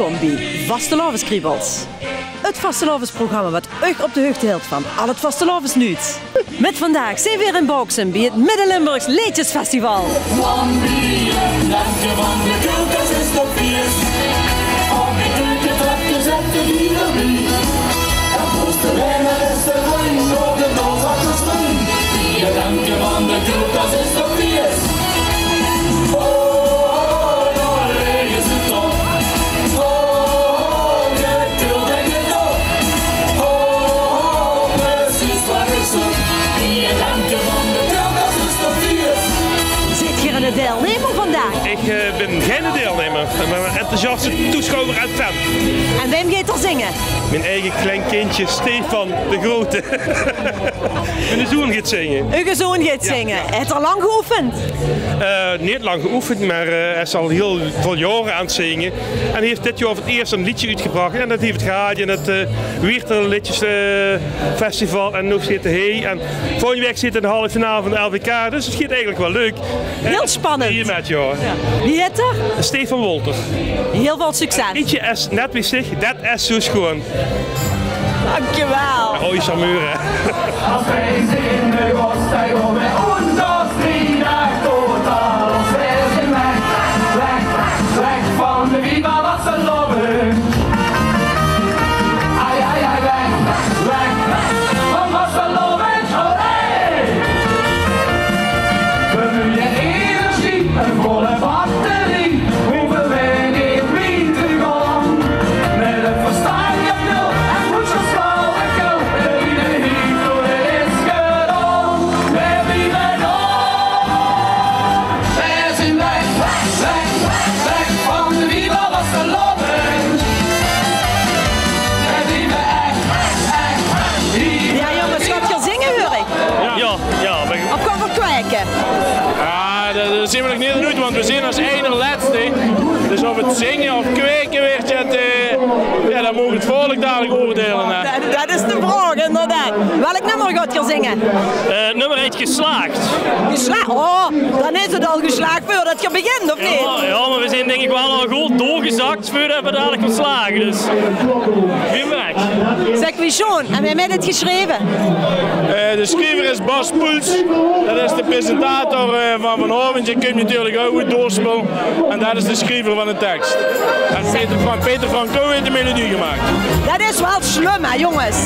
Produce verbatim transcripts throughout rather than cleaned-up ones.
Welkom bie Vastelaoveskriebels. 't Vastelaovesprogramma wat uch op de huugde hiltj van al 't vastelaovesnuuts. Mit vandaag zeen veer in Bauksem bie 't Midde-Limburgs Leedjesfestival. Van die, danke van de cultus is toch fies. Op de keukentrap gezet de dierenbie. Dat moest de wijn en is de wijn door de doos achter spring. Die danke van de cultus is toch fies. Oh, oh, oh, is het toch. Oh, oh, oh, de cultus is toch. Oh, oh, oh, precies wat ik zoek. Die danke van de cultus is toch fies. Zit hier een deelnemer vandaag? Ik eh, ben geen deelnemer, maar een enthousiaste toeschouwer en fan. En wem geit er zinge? Mijn eigen kleinkindje Stefan de Grote. Mijn zoon gaat zingen. Uw zoon geit zinge. Haet er lang geoefend? Eh, niet lang geoefend, maar eh, hij is al heel veel jaren aan het zingen. En heeft dit jaar voor het eerst een liedje uitgebracht. En dat heeft het gehaald in het eh Wieërter Leedjes eh, Festival. En nog zit hij. En volgende week zit hij in de halve finale van de L V K. Dus het gaat eigenlijk wel leuk. Heel spannend. Hier met jou. Wie heet er? Stefan Wolter. Heel veel succes. Liedje is net wie zich, dat is zo schoon. Dankjewel. Hoi, charmeur, hè. Als wij in de Gostei komen, ons als drie dagen tot alles weer in weg. Weg, weg, weg van de Viva Vastelaovend. Ai, ai, ai, weg, weg, weg van Vastelaovend. Allee! We willen energie, een volle batterie. Hoeven we niet mee te gaan. Met een verstand op nul en goed zo flauwekul. De wielen hier voor is gedaan. We blijven door. We zijn weg, weg, weg, weg van de Viva Vastelaovend. We blijven echt, echt, echt hier. Ja, jongens, gaat er zinge, huur ik? Ja, ja, ben ik. Op kan verkwijken. Ah, dat, dat zien we nog niet uit, want we zijn als ene laatste. Dus of het zingen of kweken werd, het, eh, ja, dan mogen het volk dadelijk oordelen, hè. Dat, dat is de vraag, inderdaad. Welk nummer gaat er zinge? Eh, het nummer heet Geslaagd. Geslaagd? Oh, dan is het al geslaagd voordat je begint, of niet? Ja, ja, maar we zijn denk ik wel al goed doorgezakt voordat we dadelijk gaan slagen. Dus, wie merkt. Zeg, wie schoon. En wie heeft het geschreven? Eh, de schrijver is Bas Poels. Dat is de presentator eh, van vanavond. Je kunt natuurlijk ook goed doorspelen. En dat is de schrijver van de tekst. En Peter, Fran Peter Franco heeft de melodie gemaakt. Dat is wel slim, hè, jongens.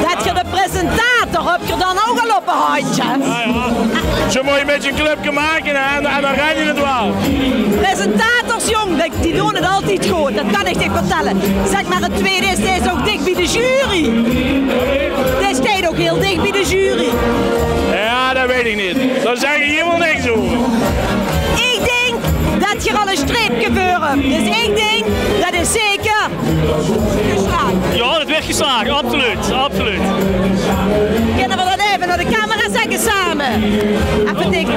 Dat je de presentator hebt je dan ook al op een handje. Ja, ja. Zo moet je een beetje een clubje maken, hè, en, en dan red je het wel. Presentators, jong, die, die doen het altijd goed. Dat kan ik dich vertellen. Zeg maar, het tweede is, hij is ook dicht bij de jury. Hij staat ook heel dicht bij de jury. Ja, dat weet ik niet. Daar zeg ik helemaal niks over. Ik denk dat je al een streepje voor hebt. Dus ik denk dat is zeker geslaagd. Ja, het werd geslaagd, absoluut, absoluut. Kunnen we dat even naar de camera zeggen samen? Even denken.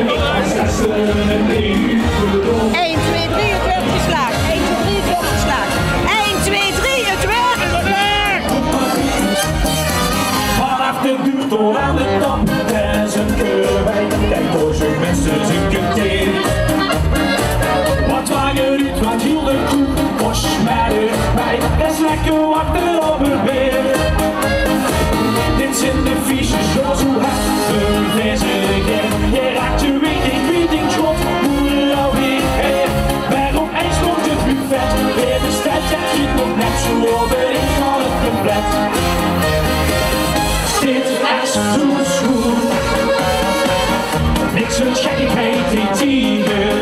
Eén, twee, drie, het werd geslaagd. Eén, twee, drie, het werd geslaagd. Eén, twee, drie, het werd geslaagd. Vanaf de duurtoren aan de tand, daar is een keur bij. Kijk, voor zo'n mensen zijn kutje. Wat waren u, wat hielden toen? Bos maar bij, dat is lekker wachten op het weer. Dit zijn de fiches, zoals hoe het de verse. Je raakt je weet, ik weet, ik god, hoe lauw ik heb. Waarom eens komt het buffet? Weer de stad, ja, ik nog net zo over, ik kan het compleet. Dit is zo schoon. Niks een gekkigheid in tijden.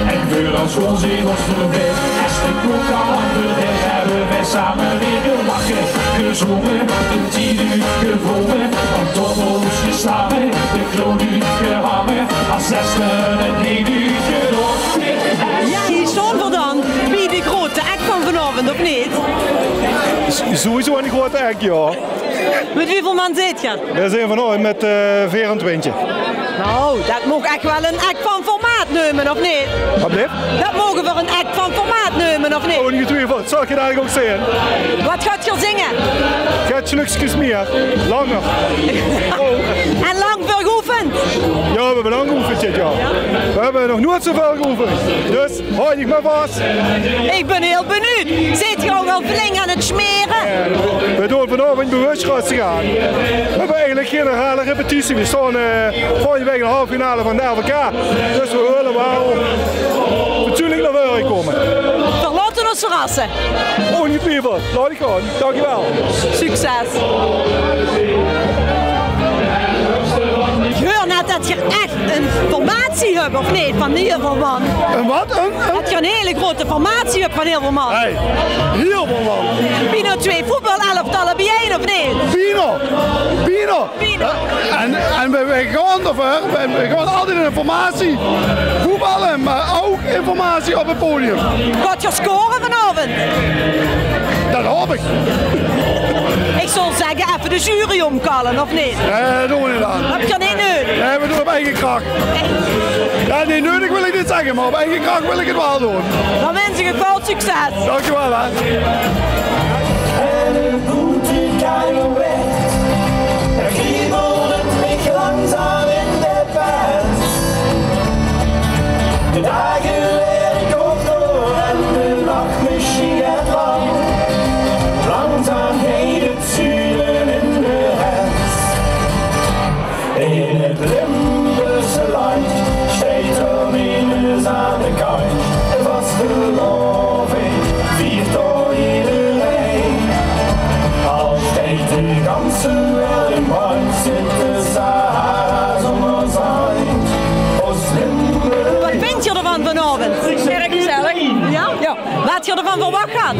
En weer als onzin was verwend. Als de klok al achter de hebben we samen weer gelachen, gezongen, een tien uur gevrongen, om tot ons geslagen, de kloon uur gehangen, als zesde een heel uur gedocht. Ja, hier staan we dan bij de grote act van vanavond, of niet? Is sowieso een grote act, ja. Mit wieväöl man zeet geer? Veer zeen vanaovend mit eh, veerentwintig. Nou, dat maag ech waal ein act van formaat neume, of neet? Wat blief? Dat moge v'r ein act van formaat neume, of neet? Ongetwiefeld, zal ich dalik ouch zègke. Wat gaot geer zinge? Get sjlukskes mieë. Langer. En lang veur geoefend? Jao, we höbbe lang geoefend dit jaor. We höbbe nog noeit zoväöl geoefend. Dus, haoj dich mer vas. Ich bön hieël benuujd. Zeet geer ouch al flink aan 't smere? We doon vanaovend bewus röstig aan. We höbbe eigelik gein herhaling repetitie. We staon, eh, volgende waek in de halve finale van de L V K. Dus we wille waal fatsoenlik nao veure kómme. Veer laote ós verrasse. Óngetwiefeld. Laot ich gaon. Dank uch waal. Succes. Ich heur net det geer ech ein formatie höb, of neet, van hieël väöl man. Ein waat? Ein, ein... Det geer ein hieël groeate formatie höb van hieël väöl man. Hey, hieël väöl man. Bienao twee voetbalelftalle biejein, of neet? Bienao. Bienao. Bienao. En, en we, we gaon d'rveur, we, we gaon altied in ein formatie voetballe, mer ouch in formatie op 't podium. Gaot geer score vanaovend? Det haop ich. Ich zou zègke, effe de jury ómkalle, of neet? Nae, det doon we neet aan. Höb geer neet neudig? Nae, we doon 't op eige krach. Jao, neet neudig wil ich neet zègke, mer op eige krach wil ich 't waal doon. Dan wins ich uch väöl succes. Dank uch waal, hè. En 't boete kajuwet, 't kriebelt mich langzaam in de pens. De daag waere kort door en de nach mesjien get lang. Langzaam geit 't zuure in de hens. In 't Limburgse landj steit d'r nemes aan de kantj. Vastelaovendj viert dao ederein. Al steit de ganse wereld in brandj, zit de Sahara zónger zandj. Ós Limburg. Waat vindj geer d'rvan vanaovend? Erg gezellig. Jao? Jao. Waat haaj geer d'rvan verwach gehad?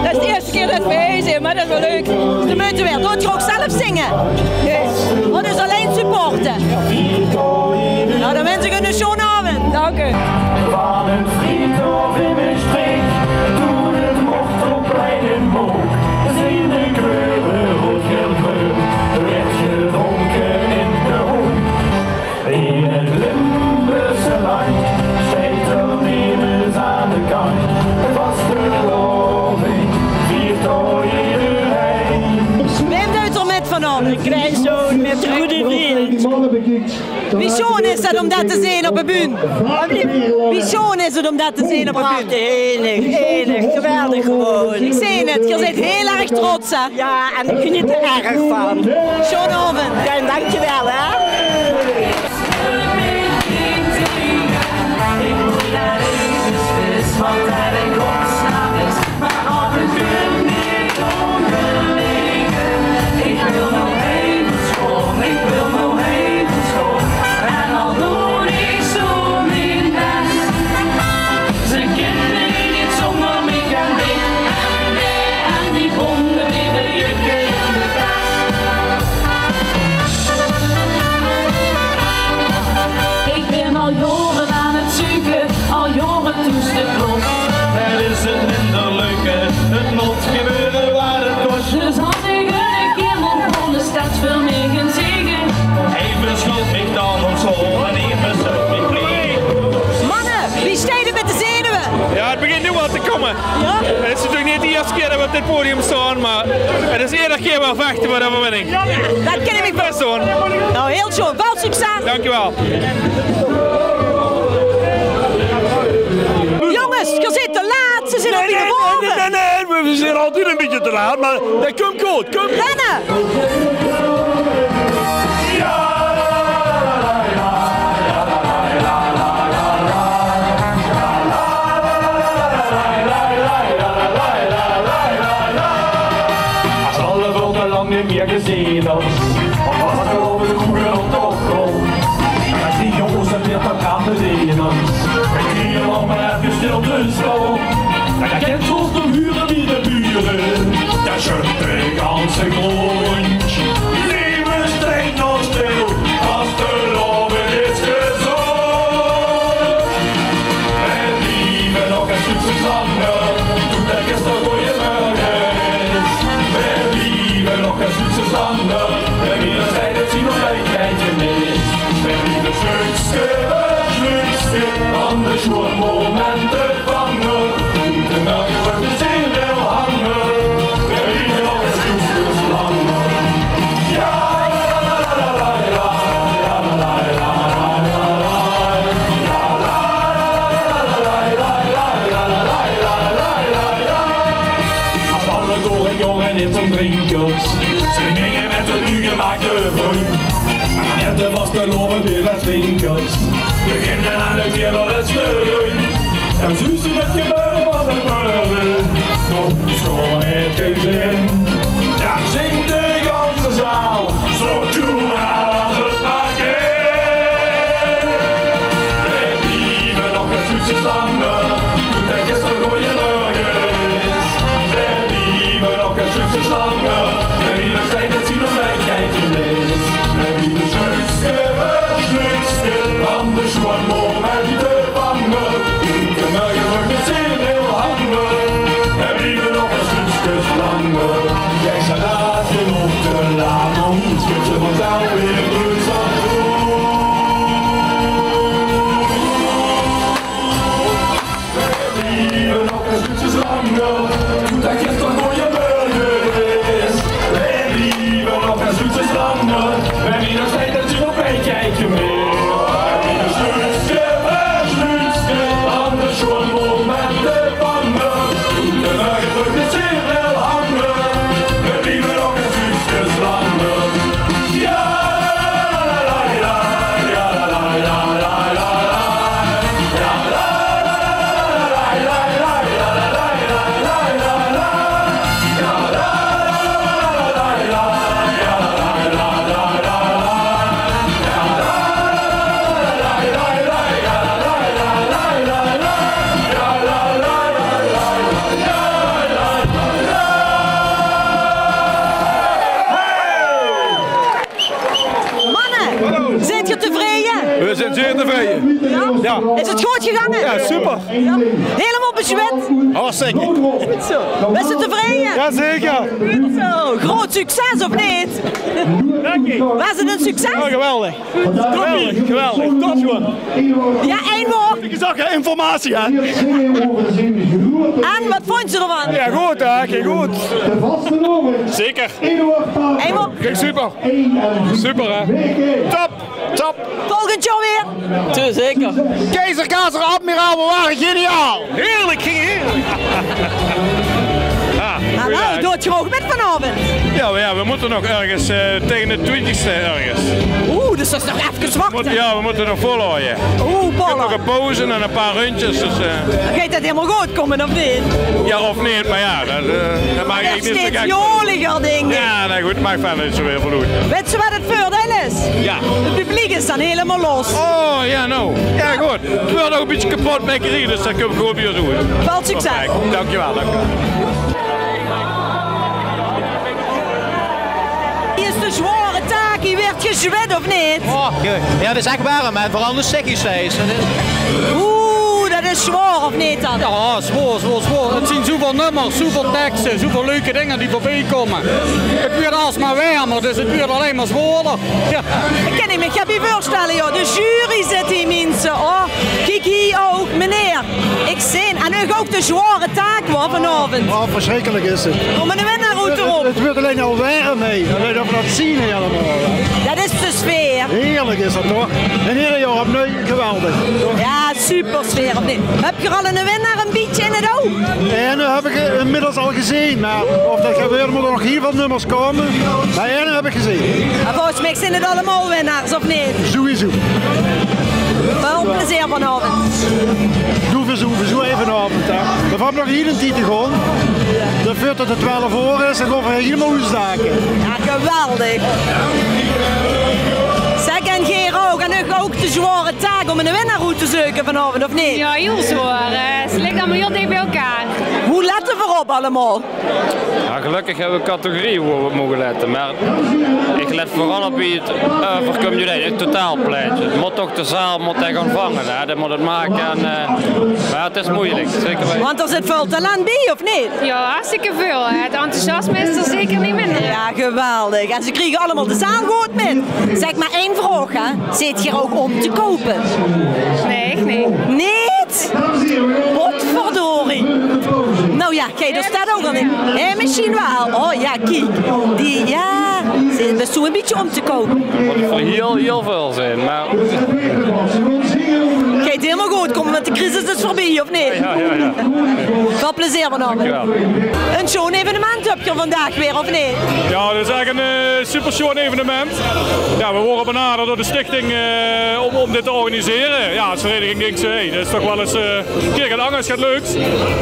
Det is de ierste kier det v'r hie zeen, mer det is waal leuk. De meujte waerd. Doot geer ouch zelf zinge? Nae. Oh, dus allein supporte. Noe, dan wins ich uch eine sjoeane aovend. Dank uch. Van 't Vriethof in Mestreech, toen 't Mokkelplein in Mook, zeen de kleure roed, geel, greun, waerd gedrónke in de hook. In 't Limburgse landj steit d'r nemes aan de kantj. Vastelaovendj viert dao ederein. Wae deit d'r mit vanaovend? Eine kleinzoon mit de gooj vrundj. Wie sjoon is det óm det te zeen op de bühne? Wie sjoon is 't óm det te zeen op de bühne? Prachtig, enig, enig, geweldig gewoon. Ich zeen 't, geer zeet hieël erg trots, hè? Jao, en ich geneet d'r erg van. Sjoeane aovend. Jao, dankjewel, hè. Ze kint mich neet zónger mich en mich en mich en die blónde witte jukke in de tas. Ich bön al jaore aan 't zeuke, al jaore toes de klok. Wae is 't minder leuke, 't mót gebeure waat 't kos. Dus es ich eine kier mót kómme, is det veur mich eine zege. Hae besjult mich dan ouch zo en hae besjult mich neet. Manne, wie steit 't mit de zenuwe? Jao, 't begint noe waal te kómme. Jao? 't Is natuurlik neet de ierste kier det v'r op dit podium staon, mer 't is eder kier waal vechte veur de euverwinning. Det kin ich mich... Bès doon. Noe, hieël sjoon. Väöl succes. Dankjewel. Jónges, geer zeet te laat. Ze zeen al bie de... Nae, nae, nae, nae, we zeen altied ein bietje te laat, mer det kump good. Kump. Renne. As alle völke lang neet mieë gezeen has, waat waas d'r euver de koeie op de grond? As die jónges en veer plakate deen, dan kriege v'r mer effe stil te staon. Dan kint geer ós nog hure bie de bure, det sjödj de ganse grond. Nae, veer staon nog stil, vastelaovendj is gezóndj. Veer blieve nog ein stökske langer, doot det geer zo goojemörge zaet. Veer blieve nog ein stökske langer. Vastelaovend in Westwinkels. Beginne aan de kerel is de groei. En zuus se het gebeuren van de peulen. Nog schoonheid geen zin. Daar zingt de ganse zaal. Zo toe als het maar kan. We blieven nog een succes langer. Toen het gisteren goeiemorgen is. We blieven nog een succes langer. En wie nog steeds het zien om bij kijken is. We blieven Slutske, slutske, van de sjoon momenten vangen. Morgen wordt het zeer veel hangen. We blieven nog een slutske langer. Jij staat je op de laan, dan schudt ze vanzelf weer terug. We blieven nog een stukje langer, tot het gisteren goeiemorgen is. We blieven nog een stukje langer, we blieven nog steeds het zien op een kijkje meer. We blieven stukje, stukje, aan de schoen vol met de pannen. De morgen wordt het zeer wel hangen, we blieven nog een stukje langer. Manne, zeet geer tevreje? We zijn zeer tevreden. Ja? Ja. Is het good gegange? Ja, super. Ja. Hielemaol bezwet? Hartstikke. Good zo. Bès se tevreje? Jazeker. Good zo. Groot succes, of neet? Dank je. Waas het een succes? Ja, geweldig. Geweldig, geweldig. Top gewoon. Ja, ein woord. Ik zag, hè, informatie, hè? En wat vond je ervan? Ja, goed, hè? Ging goed. Zeker. Ein woord. Ging super. Super, hè? Top, top. Volgend jaar weer. Tuur, zeker. Keizer, Kazer, Admiraal, we waren geniaal. Heerlijk, ging heerlijk. Ah, hallo, doot geer ouch mit vanaovend? Ja, we, ja, we moeten nog ergens, eh, tegen de twintigste ergens. Oeh, dus dat is nog efkes wachte. Moet, ja, we moeten nog volhouden. Oeh, Paula. Nog een pauze en een paar rondjes, dus, eh. Geit dat hielemaol good kómme, of neet? Ja, of neet, maar ja, dat, eh, dat maak ik niet zo gek. Joliger, dink ik. Ja, nou goed, maakt verder niet zo heel veel uit. Wèts se wat het veurdeil is? Ja. Het publiek is dan hielemaol los. Oh, ja, nou. Ja, goed. Het wordt nog een beetje kapotmakerie, dus daar kom ik gewoon weer zo in. Veel succes. Perfect. Dankjewel, dankjewel. Is de zware taak, hie werd gezwet, of neet? Oh, ja, het is echt warm, hè. Vooral de stekkies steeds. Dat is... Oeh, dat is zwaar, of neet dan? Ja, zwaar, zwaar, zwaar. Het zijn zoveel nummers, zoveel teksten, zoveel leuke dingen die voorbij komen. Het werd alsmaar warmer, dus het werd alleen maar zwaarder. Ja. Ik kan me hie bie veurstelle, joh. De jury zit hie, minse. Oh, kiek hie ouch, meneer. Ik zeen aan uch ouch de zware taak, hoor, vanaovend. Oh, verschrikkelijk is het. Om een winnaar oet te rope. Het wordt alleen al warm, hè. Alleen al van dat zien hielemaol, hè. Dat is de sfeer. Heerlijk is dat, toch? En ieder jaar opnieuw, geweldig. Ja, super sfeer, of neet? Hebt geer al een winnaar een beetje in het oog? En dat heb ik inmiddels al gezien, maar of dat gebeurt, moeten er nog heel veel nummers komen. Maar één heb ik gezien. Maar volgens mij zijn het allemaal winnaars, of neet? Sowieso. Veel plezier vanaovend. Doe we zo, we zo even op, hè. We hebben nog hier een titel gewoon. Dat veurt tot het twelf oor is, dan gaan we helemaal oetstaken. Ja, geweldig. Zeg, en geer ouch, en uch ouch de zware taak om een winnaar oet te zeuke vanaovend, of neet? Ja, heel zwaar. Eh, het ligt allemaal heel dicht bij elkaar. Hoe lette veer op allemaal? Ja, gelukkig hebben we categorieën waar we op mogen letten. Maar ik let vooral op wie het, eh, voorkomt, het totaalplaatje. Het moet toch, de zaal moet hij gaan vangen, hè. Dat moet het maken. En, eh, maar het is moeilijk, zeker weten. Want er zit veel talent bij, of neet? Ja, hartstikke veel. Het enthousiasme is er zeker niet minder. Ja, geweldig. En ze kriegen allemaal de zaal goed met. Zeg maar één vraag, hè. Zit hier ook om te kopen? Nee, echt niet. Neet? Potverdorie. Nou ja, kijk, daar staat ook al in. Hè, misschien wel. Oh ja, kiek. Die, ja, ze is best wel een beetje om te kopen. Wat voor heel, heel veel zijn, maar... Geit hielemaol good kómme, want Crisis is veurbie, of neet? Jao, jao, jao. Väöl plezeer vanaovend. Dankjewel. Ein sjoon evenement höb geer vandaag weer, of neet? Jao, det is ech ein, eh, super sjoon evenement. Jao, we wore benaderd door de stichting, eh, óm, óm dit te organisere. Jao, es vereiniging dinks se, hey, det is toch waal ins, eh, ein kier get angers, get leuks.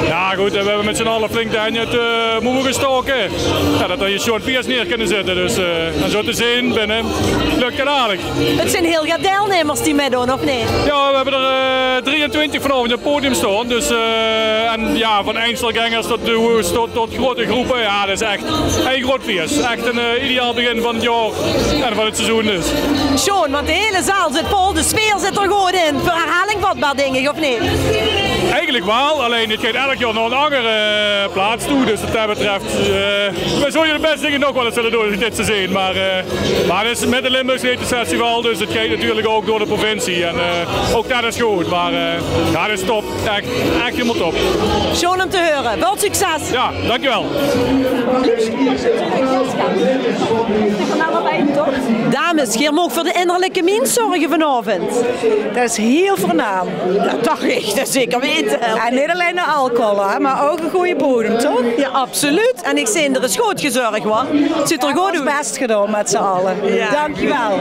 Jao, good, en we höbbe mit z'n alle flink de henj oet, eh, de mouw gestaoke. Jao, det we hie sjoon piers neer kinne zitte. Dus, eh, en zo te zeen binne, lök 't aardig. 't Zeen hiel get deilnummers die mitdoon, of neet? Jao, we höbbe d'r, eh, drieëntwintig vanaovend op 't podium staon. Dus, eh, en jao, van einzelgängers tot duo's, tot, tot groeate gróppe. Jao, det is ech ein groeat fees. Ech ein, eh, ideaal begin van 't jaor en van 't seizoen dus. Sjoon, want de hiele zaal zit vol, de sfeer zit d'r good in. Veur herhaling vatbaar, dink ich, of neet? Eigelik waal, allein 't geit eder jaor nao ein anger, eh, plaats toe. Dus wat det betröf, eh, we zólle 't bès, dink ich, nog waal ins zölle doon es ich dit zo zeen. Mer, eh, Mer 't is 't Midde-Limburgs Leedjesfestival, dus 't geit natuurlik ouch door de provincie. En, eh, ouch det is good, mer, eh, jao, 't is top. Ech, ech hielemaol top. Sjoon óm te heure. Väöl succes. Jao, dankjewel. Dames, geer moogt veur de innerlike mins zörge vanaovend. Det is hiel veurnaam. Det dach ich, det zeker weite. En neet allein de alcohol, hè, mer ouch ein gooj bodem, toch? Jao, absoluut. En ich zeen, d'r is good gezörg, huur. 't Zuut d'r good oet. Bès gedaon mit z'n alle. Jao. Dankjewel.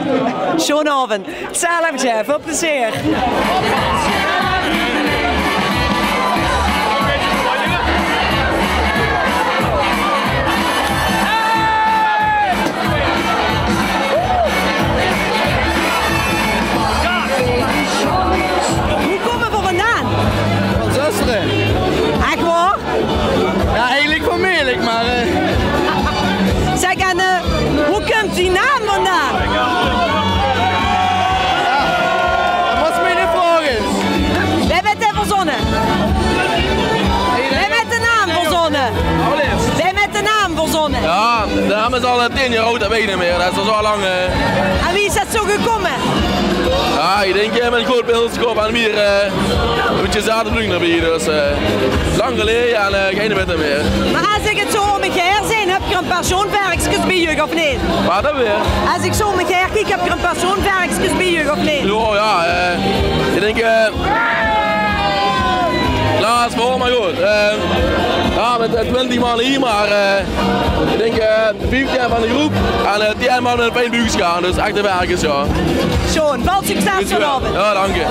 Sjoon aovend. 'Tzelfde, väöl plezeer. Wo kómme v'r vandaan? Van Zöstere. Ech waor? Jao, eigelik van Melick, mer, eh. Zèk, en, eh, wo kump die naam vandaan? Jao, det mós se mich neet vraoge. Wae haet 't verzónne? Wae haet de naam verzónne? Wae haet de naam verzónne? Jao, de naam is al, eh, tieën jaor aud, det weit ich neet mieë. Det is al zo lang, eh. En wie is det zo gekómme? Jao, ich dink, eh, mit ein good pils kop en bie, eh, ein bietje zaate vleug d'rbie. Dus, eh, lang geleje en, eh, geine witte mieë. Mer es ich 't zo óm mich haer zeen, höb geer ein paar sjoon verkskes bie uch, of neet? Waat dan weer? Es ich zo óm mich haer kiek, höb geer ein paar sjoon verkskes bie uch, of neet? Jao, jao, eh, ich dink, eh, Klaas, veur, mer good. Eh, jao, mit, eh, twintig man hie, mer, eh, ich dink, eh, vieftieën van de gróp en, eh, tieën man mit ein fijn buukske aan, dus ech de verkskes, jao. Sjoon, väöl succes vanaovend. Jao, dank uch.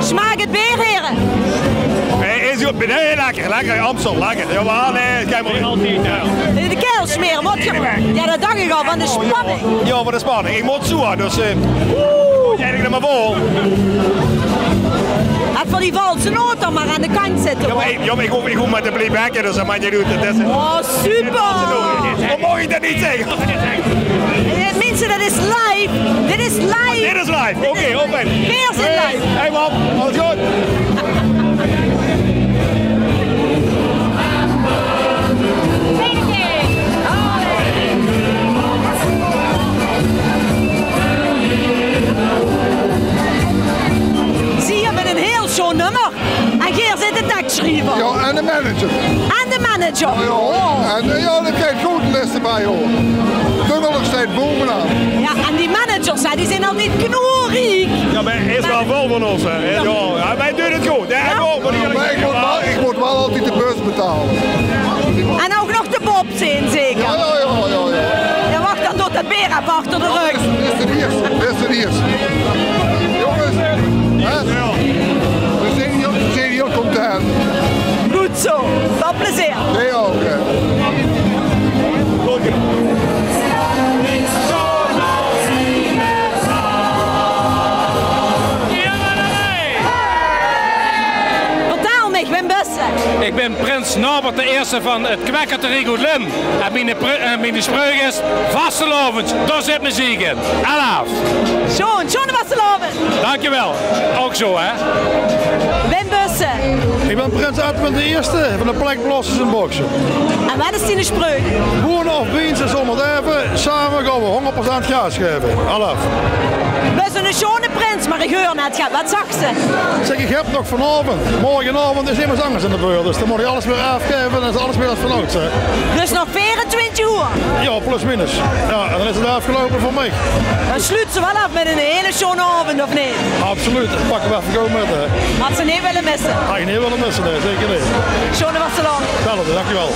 Smaak 't beer, here? Eh, is good. Nae, lekker, lekker. Amstel, lekker. Jawaal, nae, kiek mer. Altied, jao. De kael smere, waat ge-, jao, det dach ich al, van de spanning. Jao, van de spanning. Ich mót zoe, dus, eh, oeh, eigelik nog mer vol. Haw van die valse noot dan mer aan de kantj zitte, jao, mer hoor. Ich, jao, mer ich hoof, ich hoof mer te playbacke, dus det maak neet oet. Det is, oh, super. Wie maag ich det neet zègke? Eh, minse, det is live. Dit is live. Dit is live. Oké, open. Veer zeen live. Hey, man. Alles good? Zie, mit ein hiel sjoon nummer. En geer zeet de tekssjriever. Jao, en de manager. En de manager. Jao, jao. En, eh, jao, det geit good, de lèste paar jaor. Dungel nog steeds bovenaan. Jao, en die managers, hè, die zeen altied knorriek. Jao, mer hae is waal vol van ós, hè. Jao. Jao, jao, mer hae deit 't good. Jao, jao. Mer ich mót waal, ich mót waal altied de bus betale. En ouch nog de Bob zeen, zeker? Jao, jao, jao, jao, jao. Jao, wach, dan doot det beer effe achter de rögk. Bèste diers, bèste diers. Jónges, hè? Veer zeen hie, veer zeen hie content. Good zo. Väöl plezeer. Jao, oké. Vertèl mich, wae bös se? Ich bön prins Norbert de Ierste van 't Kwekkerteriek oet Lin. En mien pre-, en mien spreuk is: vastelaovend, dao zit meziek in. Alaaf! Sjoon, sjoon vastelaovend! Dankjewel. Ouch zo, hè? Wae bös se? Ich Ich bön prins Edwin d'n Ierste van de Plekblaozers in Boksem. En waat is dien spreuk? Woene of wins is óngerdaeve, same gaon we hóngerd procent gaas gaeve. Alaaf. Bès eine sjoeane prins, mer ich heur net, waat zags se? Zèk, ich höb nog vanaovend. Morgenaovend is emes angers aan de beurt, dus dan mót ich alles weer aafgaeve en is alles weer es vanouds, hè. Dus nog veerentwintjig oer? Jao, plus minus. Jao, en dan is 't aafgeloupe veur mich. Dan sluuts se waal aaf mit eine hele sjoeane aovend, of neet? Absoluut, pakke we effe gaw mit, hè. Hads se neet wille misse? Had ich neet wille misse, nae, zeker neet. Sjoeane vastelaovend. Zelfde, dankjewel.